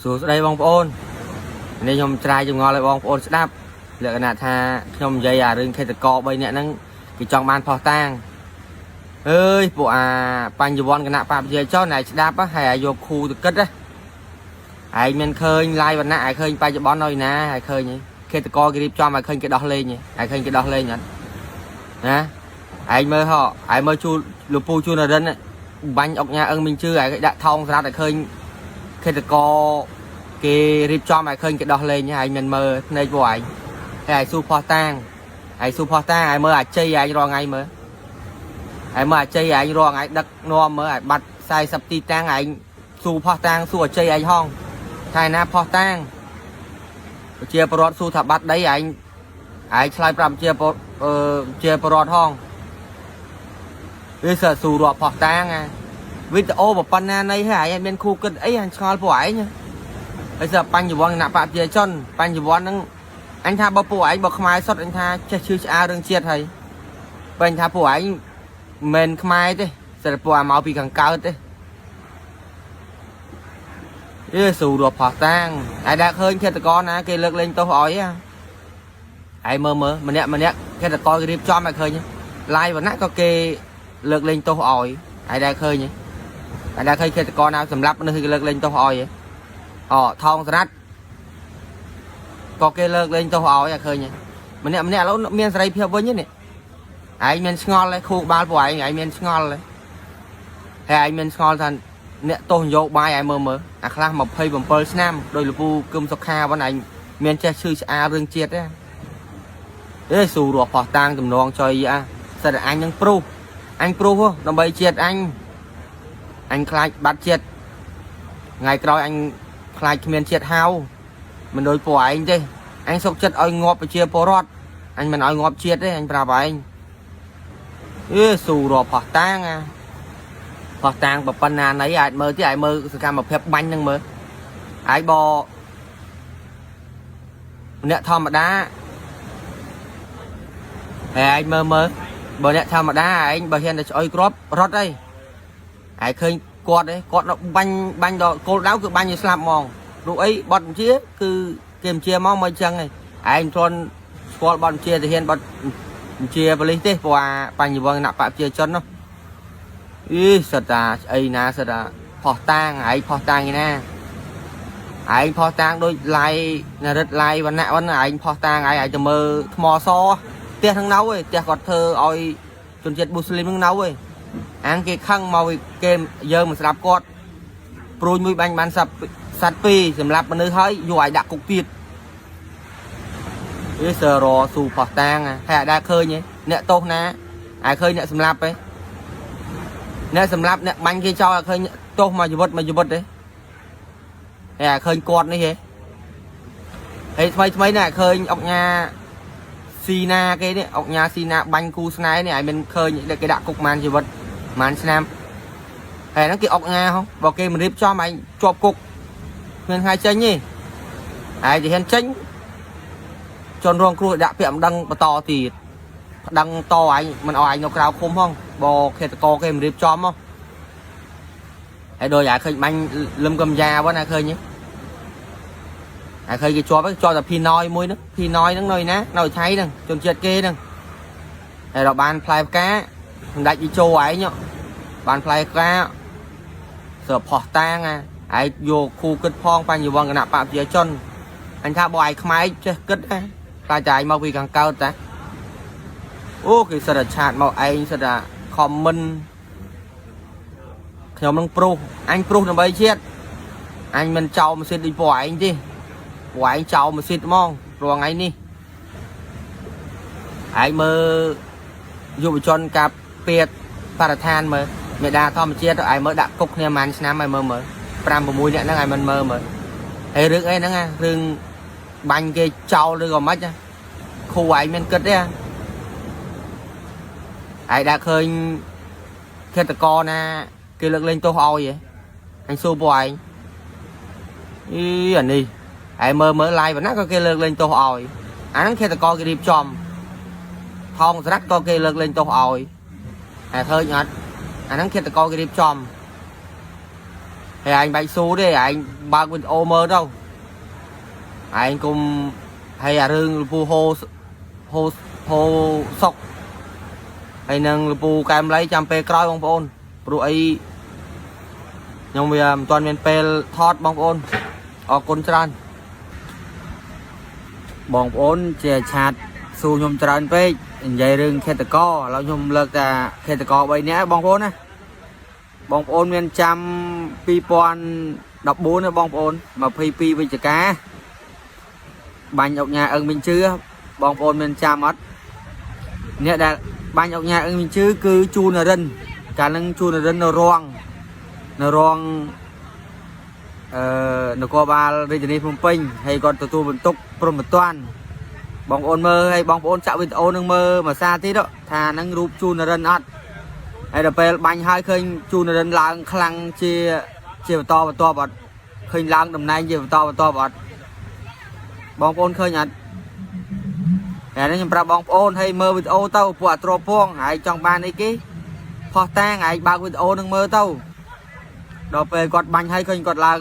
សួស្តីបងប្អូននេះខ្ញុំច្រាយចម្ងល់ឲ្យបងប្អូនស្ដាប់លក្ខណៈថាខ្ញុំនិយាយអារឿងឃាតករ3នាក់ហ្នឹងគេចង់បានផុសតាងអើយពួកអាបញ្ញវន្តគណៈបព្វជិជនឯងស្ដាប់ហើយឲ្យយកខូទៅគិតណាឯងមានឃើញឡាយវណ្ណៈឯងឃើញបច្ចុប្បន្ននៅណាឯងឃើញឃាតករគេរៀបចំឲ្យឃើញគេដោះលែងឯងឃើញគេដោះលែងអត់ណាឯងមើលហ៎ឯងមើលជួលពូជួនរិនបាញ់អុកញ៉ាអឹងមីងជឿឯងដាក់ថោងស្រាប់តែឃើញឃាតករ គេរៀបចំឲ្យឃើញគេដោះលែងហើយឯងមិនមើលភ្នែកពួកឯងហើយឯងស៊ូផោះតាងឯងស៊ូផោះតាងឯងមើលអាជ័យឯងរាល់ថ្ងៃមើលឯងមើលអាជ័យឯងរាល់ថ្ងៃដឹកនាំមើលឯងបាត់40ទីតាំងឯងស៊ូផោះតាងស៊ូអាជ័យឯងហងថៃណាផោះតាងប្រជាពលរដ្ឋស៊ូថាបាត់ដីឯងឯងឆ្លើយប្រាប់ប្រជាពលអឺជាពលរដ្ឋហងវាសើស៊ូរាប់ផោះតាងអាវីដេអូប៉ុណ្ណានៃហើយឯងមានគូគិតអីអញឆ្ងល់ពួកឯង ហើយសើបញ្ញវន្តគណៈបព្វជិជនបញ្ញវន្តហ្នឹងអញថាបើពួកឯងបើខ្មែរសុទ្ធអញថាចេះឈឺឆ្អាលរឿងជាតិហើយបើអញថាពួកឯងមិនមែនខ្មែរទេសិតតែពួកអាមកពីខាងកើតទេអេស៊ូរាប់ផោះតាងឯដែលឃើញឃាតករណាគេលើកលែងទោសឲ្យឯងមើលមើលម្នាក់ម្នាក់ឃាតករគេរៀបចំឲ្យឃើញឡាយវណ្ណៈក៏គេលើកលែងទោសឲ្យឯដែលឃើញឯដែលឃើញឃាតករណាសម្រាប់មនុស្សគេលើកលែងទោសឲ្យ អូថងស្រាត់ក៏គេលើកលែងទោសឲ្យអាឃើញម្នាក់ម្នាក់ឥឡូវមានសេរីភាពវិញនេះឯងមានឆ្ងល់ឯងខួរក្បាលពួកឯងឯងមានឆ្ងល់ឯងហើយឯងមានឆ្ងល់ថាអ្នកទោសនយោបាយឯងមើលមើលអាខ្លះ27ឆ្នាំដោយលពូគឹមសុខាប៉ុនឯងមានចេះឈឺឆ្អាលរឿងជាតិទេអេស៊ូរស់ផោះតាងតំណងចុយអាសិតតែអញនឹងព្រុសអញព្រុសដើម្បីជាតិអញអញខ្លាចបាត់ជាតិថ្ងៃក្រោយអញ ខ្លាចគ្មានជាតិហៅមិនដូចពួកឯងទេអញសុកចិត្តឲ្យងាប់ប្រជាពលរដ្ឋអញមិនឲ្យងាប់ជាតិទេអញប្រាប់ឯងអេស៊ូរាប់ផោះតាងអាផោះតាងប៉ុណ្ណាណីអាចមើលទីអាចមើលសកម្មភាពបាញ់ហ្នឹងមើលអាចបអ្នកធម្មតាហើយឯងមើលមើលបើអ្នកធម្មតាឯងបើហ៊ានតែឆ្អុយគ្រាប់រត់អីឯងឃើញគាត់ទេគាត់ដល់បាញ់បាញ់ដល់គោលដៅគឺបាញ់ឲ្យស្លាប់ហ្មង ព្រោះអីបត់បញ្ជាគឺគេបញ្ជាមកមកអញ្ចឹងឯងឯងមិនទាន់ស្គាល់បត់បញ្ជាទាហានបត់បញ្ជាប៉ូលីសទេព្រោះអាបញ្ញវន្តគណៈបកប្រជាជននោះអីសិតតាស្អីណាសិតតាផោះតាងឯងផោះតាងឯណាឯងផោះតាងដូចឡាយនរិទ្ធឡាយវណ្ណៈវណ្ណៈឯងផោះតាងឯងឯងទៅមើលថ្មសផ្ទះហ្នឹងនៅឯងផ្ទះគាត់ធ្វើឲ្យជនជាតិមូស្លីមហ្នឹងនៅឯងអាងគេខឹងមកគេយើងមិនស្ដាប់គាត់ព្រួយមួយបាញ់បានសាប់ សត្វពីរសម្រាប់មនុស្សហើយយកឲ្យដាក់គុកទៀតវាសរស៊ូផោះតាងហើយអាចដែរឃើញទេអ្នកទោសណាអាចឃើញអ្នកសម្លាប់ទេអ្នកសម្លាប់អ្នកបាញ់គេចោលឲ្យឃើញទោសមួយជីវិតមួយជីវិតទេហើយអាចឃើញគាត់នេះទេហើយថ្មីថ្មីនេះអាចឃើញអុកញ៉ាស៊ីណាគេនេះអុកញ៉ាស៊ីណាបាញ់គូស្នេហ៍នេះឲ្យមិនឃើញគេដាក់គុកប៉ុន្មានជីវិតប៉ុន្មានឆ្នាំហើយហ្នឹងគេអុកញ៉ាហ៎បើគេមិនរៀបចំឯងជាប់គុក គ្មានថ្ងៃចេញទេឯងទៅហ៊ានចេញជនរងគ្រោះដាក់ពាក្យមិនដឹងបន្តទៀតប្តឹងតឯងមិនអោយឯងនៅក្រៅឃុំហងបើឃាតករគេមិនរៀបចំហ៎ហើយដូចឯងឃើញបាញ់លឹមកំយ៉ាហ្នឹងណាឃើញទេឯងឃើញគេជាប់ជាប់តែភីណយមួយហ្នឹងភីណយហ្នឹងនៅណានៅថៃហ្នឹងជនជាតិគេហ្នឹងហើយដល់បានផ្លែផ្កាសម្ដេចវិជោឯងបានផ្លែផ្កាសើផោះតាងអា ឯងយកគូគិតផងបញ្ញវន្តគណៈបកប្រជាជនអញថាបើឯងខ្មែរចេះគិតណាខ្លាចតែឯងមកពីខាងកើតតាអូគេសិតតែ chat មកឯងសិតតែ comment ខ្ញុំនឹងព្រុសអញព្រុសដើម្បីជាតិអញមិនចោលម៉ាស៊ីនដូចពួកឯងទេពួកឯងចោលម៉ាស៊ីនហ្មងរាល់ថ្ងៃនេះឯងមើលយុវជនការពារបរិស្ថានមើលមេដាធម្មជាតិឯងមើលដាក់គុកគ្នាប្រហែលឆ្នាំហើយមើលមើល 5 6នាក់ហ្នឹងឲ្យមិនមើលមើលហើយរឿងអីហ្នឹងរឿងបាញ់គេចោលឬក៏មិនគ្រូឯងមានគិតទេឯងដែលឃើញឃាតករណាគេលើកលែងទោសឲ្យហ៎អញសួរពួកឯងអីអានេះឯងមើលមើលឡាយប៉ុណ្ណាក៏គេលើកលែងទោសឲ្យអាហ្នឹងឃាតករគេរៀបចំថងស្រាក់ក៏គេលើកលែងទោសឲ្យតែឃើញអត់អាហ្នឹងឃាតករគេរៀបចំ ហើយឯងបាច់ស៊ូទេឯងបើកវីដេអូមើលទៅឯងគុំហើយអារឿងលពូហូហូហូសុកហើយនឹងលពូកែមលៃចាំពេលក្រោយបងប្អូនព្រោះអីខ្ញុំវាមិនទាន់មានពេលថតបងប្អូនអរគុណច្រើនបងប្អូនជា chat សួរខ្ញុំច្រើនពេកនិយាយរឿងឃាតករឥឡូវខ្ញុំលើកតែឃាតករ3នាក់បងប្អូនណាបងប្អូនមានចាំ2014ណាបងប្អូន22វិច្ឆិកាបាញ់អុកញ៉ាអឹងមីងជឿបងប្អូនមានចាំអត់អ្នកដែលបាញ់អុកញ៉ាអឹងមីងជឿគឺជួនរិនកាលហ្នឹងជួនរិននៅរងនៅរងអឺនគរបាលរាជធានីភ្នំពេញហើយគាត់ទទួលបន្ទុកព្រមត្តនបងប្អូនមើលហើយបងប្អូនចាក់វីដេអូនឹងមើលមួយសាទៀតថាហ្នឹងរូបជួនរិនអត់ហើយដល់ពេលបាញ់ហើយឃើញជួនរិនឡើងខ្លាំងជាជាបន្តបន្ទាប់អត់ឃើញឡើងតំណែងជាបន្តបន្ទាប់អត់បងប្អូនឃើញអត់ហើយនេះខ្ញុំប្រាប់បងប្អូនឲ្យមើលវីដេអូទៅពួកអាទ្រពងហើយចង់បានអីគេផោះតាងហើយបើកវីដេអូនឹងមើលទៅដល់ពេលគាត់បាញ់ហើយឃើញគាត់ឡើង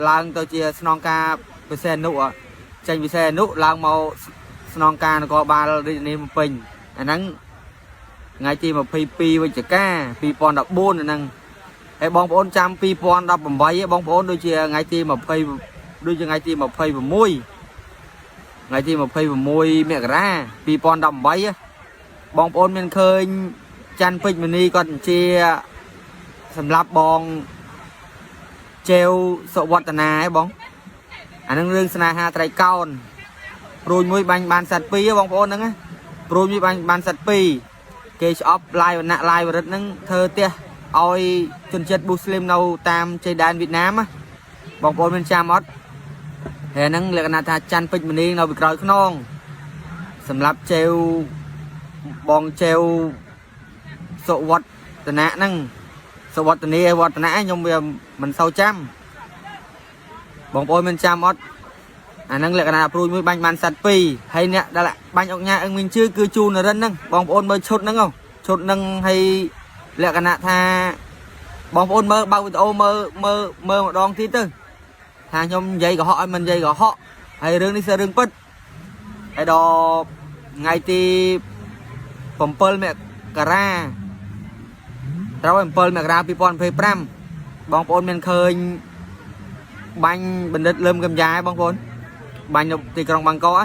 ឡើងទៅជាស្នងការពិសេសអនុចេញពិសេសអនុឡើងមកស្នងការនគរបាលរាជធានីភ្នំពេញអាហ្នឹងថ្ងៃទី22វិច្ឆិកា2014អាហ្នឹងហើយបងប្អូនចាំ2018បងប្អូនដូចជាថ្ងៃទី20ដូចជាថ្ងៃទី26ថ្ងៃទី26មករា2018បងប្អូនមានឃើញច័ន្ទពេជ្រមនីគាត់បញ្ជាសម្រាប់បងជេវសុវឌ្ឍនាឯងបងអានឹងរឿងស្នេហាត្រីកោណព្រួយមួយបាញ់បានសត្វពីរបងប្អូនហ្នឹងណាព្រួយមួយបាញ់បានសត្វពីរគេឆ្អប់ឡាយវណ្ណៈឡាយវរិទ្ធហ្នឹងធ្វើផ្ទះឲ្យជនជាតិមូស្លីមនៅតាមជ័យដែនវៀតណាមណាបងប្អូនមានចាំអត់ហើយហ្នឹងលក្ខណៈថាច័ន្ទពេជ្រមនីនៅពីក្រោយខ្នងសម្រាប់ជេវបងជេវសុវឌ្ឍនៈហ្នឹងសុវឌ្ឍនីវឌ្ឍនៈខ្ញុំវាមិនសូវចាំបងប្អូនមានចាំអត់អាហ្នឹងលក្ខណៈព្រួយមួយបាញ់បានសត្វពីរហើយអ្នកដែលបាញ់អុកញ៉ាអឹងមីងជឺគឺជូនរិនហ្នឹងបងប្អូនមើលឈុតហ្នឹងឈុតហ្នឹងហើយលក្ខណៈថាបងប្អូនមើលបើកវីដេអូមើលមើលមើលម្ដងទៀតទៅថាខ្ញុំនិយាយកុហកឲ្យមិននិយាយកុហកហើយរឿងនេះគឺរឿងពិតហើយដល់ថ្ងៃទី7មករាត្រូវ7មករា2025បងប្អូនមានឃើញបាញ់បណ្ឌិតលឹមកំយ៉ាបងប្អូនបាញ់នៅទីក្រុងបាងកក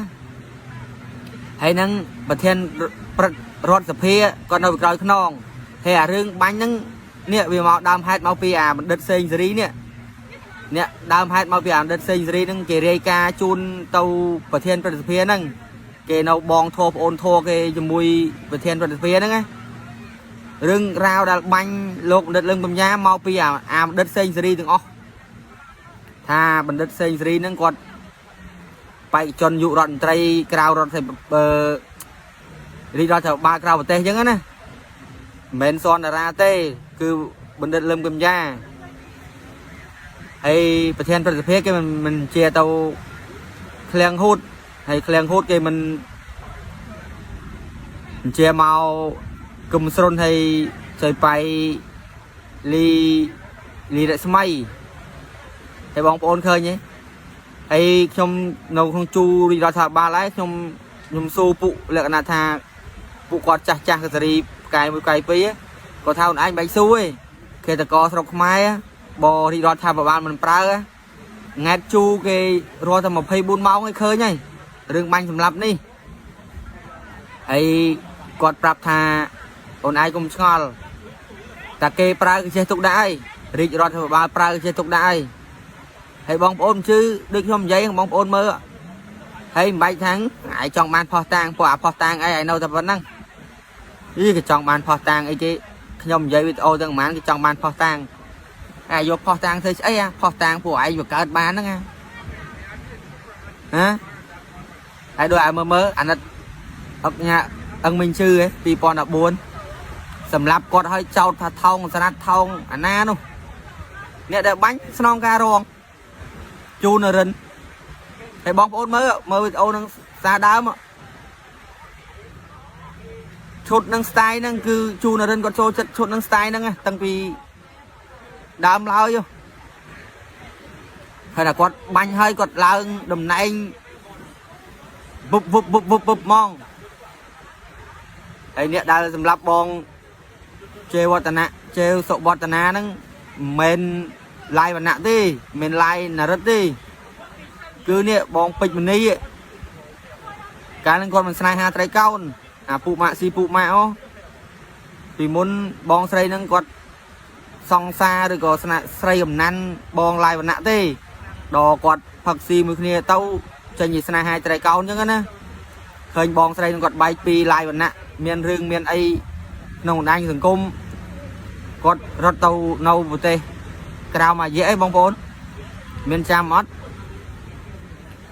ហើយនឹងប្រធានព្រឹទ្ធរដ្ឋសភាគាត់នៅពីក្រោយខ្នងហើយអារឿងបាញ់ហ្នឹងនេះវាមកដើមហេតុមកពីអាបណ្ឌិតសេងសេរីនេះអ្នកដើមហេតុមកពីអាបណ្ឌិតសេងសេរីហ្នឹងគេរាយការណ៍ជូនទៅប្រធានព្រឹទ្ធសភាហ្នឹងគេនៅបងធัวប្អូនធัวគេជាមួយប្រធានព្រឹទ្ធសភាហ្នឹងណារឿងរ៉ាវដែលបាញ់លោកបណ្ឌិតលឹងបញ្ញាមកពីអាបណ្ឌិតសេងសេរីទាំងអស់ថាបណ្ឌិតសេងសេរីហ្នឹងគាត់បេក្ខជនយុរដ្ឋមន្ត្រីក្រៅរដ្ឋរាជរដ្ឋាភិបាលក្រៅប្រទេសអញ្ចឹងណាមិនមែនសនតារាទេគឺបណ្ឌិតលឹមកញ្ញាហើយប្រធានព្រឹទ្ធសភាគេមិនមិនជាទៅឃ្លាំងហូតហើយឃ្លាំងហូតគេមិនជាមកគឹមស្រុនហើយចុយបៃលីលីរស្មីហើយបងប្អូនឃើញទេហើយខ្ញុំនៅក្នុងជួររាជរដ្ឋាភិបាលហើយខ្ញុំខ្ញុំស៊ូពួកលក្ខណៈថាពួកគាត់ចាស់ចាស់កសេរីផ្កាយមួយផ្កាយពីរគាត់ថាខ្លួនឯងបែកស៊ូឯងគេតកស្រុកខ្មែរបរាជរដ្ឋាភិបាលមិនប្រើង៉ែតជូគេរត់តែ24ម៉ោងឲ្យឃើញហើយរឿងបាញ់សម្លាប់នេះហើយគាត់ប្រាប់ថាអូនឯងកុំឆ្ងល់តែគេប្រើគេចេះទុកដាក់ហើយរាជរដ្ឋាភិបាលប្រើគេចេះទុកដាក់ហើយហើយបងប្អូនជឿដូចខ្ញុំនិយាយបងប្អូនមើលហើយមិនបាច់ថាងឯងចង់បានផោះតាងពួកអាផោះតាងអីឯងនៅតែប៉ុណ្្នឹងអីគេចង់បានផោះតាងអីគេខ្ញុំនិយាយវីដេអូទាំងប្រហែលគេចង់បានផោះតាងឯងយកផោះតាងធ្វើស្អីអាផោះតាងពួកឯងបង្កើតបានហ្នឹងណាហ៎ហើយដូចឲ្យមើលមើលអាណិតអុកញ៉ាអឹងមីងជឺឯ2014សម្រាប់គាត់ឲ្យចោតថាថោងស្រាត់ថោងអាណានោះអ្នកដែលបាញ់ស្នងការរងជូនរិនហើយបងប្អូនមើលមើលវីដេអូនឹងសារដើមឈុតនឹង style ហ្នឹងគឺជូនរិនគាត់ចូលចិត្តឈុតនឹង style ហ្នឹងតាំងពីដើមឡើយ ហើយតែគាត់បាញ់ហើយគាត់ឡើងតំណែងវឹបវឹបវឹបវឹបវឹបហ្មងហើយអ្នកដែលសម្រាប់បងជេវឌ្ឍនៈជេវសុវឌ្ឍនាហ្នឹងមិនមែនឡាយវណ្ណៈទេមិនមែនឡាយណារិតទេគឺនេះបងពេជ្រមនីកាលហ្នឹងគាត់មិនស្នេហាត្រីកោនអាពូម៉ាក់ស៊ីពូម៉ាក់អូពីមុនបងស្រីហ្នឹងគាត់សង្សារឬក៏ស្នាក់ស្រីកំណាន់បងឡាយវណ្ណៈទេដល់គាត់ផឹកស៊ីមួយគ្នាទៅចេញជាស្នេហាត្រីកោនអញ្ចឹងណាឃើញបងស្រីនឹងគាត់បែកពីឡាយវណ្ណៈមានរឿងមានអីក្នុងបណ្ដាញសង្គមគាត់រត់ទៅនៅប្រទេសក្រៅមួយរយៈអីបងប្អូនមានចាំអត់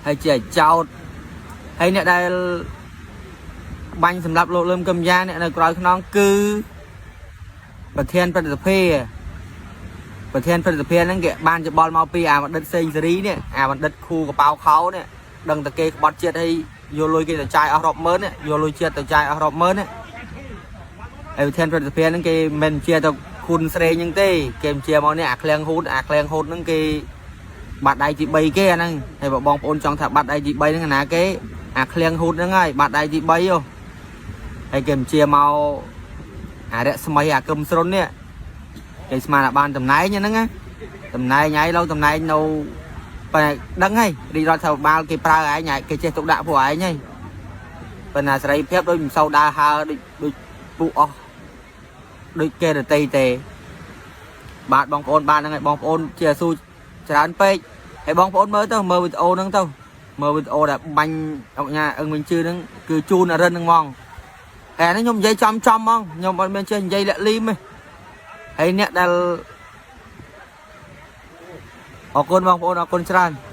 ហើយជាចោតហើយអ្នកដែលបាញ់សម្រាប់លោកលឹមកឹមយ៉ាអ្នកនៅក្រោយខ្នងគឺប្រធានព្រឹទ្ធសភាប្រធានព្រឹទ្ធសភាហ្នឹងគេបានច្បល់មកពីអាបណ្ឌិតសេងសេរីនេះអាបណ្ឌិតខូកប៉ៅខោនេះដឹងតែគេក្បត់ជាតិឲ្យយកលុយគេទៅចាយអស់រាប់ម៉ឺននេះយកលុយជាតិទៅចាយអស់រាប់ម៉ឺននេះហើយប្រធានព្រឹទ្ធសភាហ្នឹងគេមិនជាទៅគុណស្រេងហ្នឹងទេគេមិនជាមកនេះអាក្លៀងហ៊ូតអាក្លៀងហ៊ូតហ្នឹងគេបាត់ដៃទី3គេអាហ្នឹងហើយបើបងប្អូនចង់ថាបាត់ដៃទី3ហ្នឹងណាគេអាក្លៀងហ៊ូតហ្នឹងហើយបាត់ដៃទី3ហ៎ហើយគេមិនជាមកអារៈស្មីអាកឹមស្រុននេះគេស្មានថាបានតំណែងហ្នឹងណាតំណែងឯងឡូវតំណែងនៅប៉ុន្តែដឹងហើយរាជរដ្ឋាភិបាលគេប្រើឯងហើយគេចេះទុកដាក់ពួកឯងហើយប៉ុន្តែសេរីភាពដូចមិនសូវដើរហើរដូចដូចពួកអស់ដូចគេរតីទេបាទបងប្អូនបាទហ្នឹងហើយបងប្អូនជាស៊ូច្រើនពេកហើយបងប្អូនមើលទៅមើលវីដេអូហ្នឹងទៅមើលវីដេអូដែលបាញ់អង្គញាអឹងវិញជឿហ្នឹងគឺជូនអរិនហ្នឹងហ្មងហើយអានេះខ្ញុំនិយាយចំចំហ្មងខ្ញុំអត់មានចេះនិយាយលាក់លីមទេហើយអ្នកដែលអរគុណបងប្អូនអរគុណច្រើន។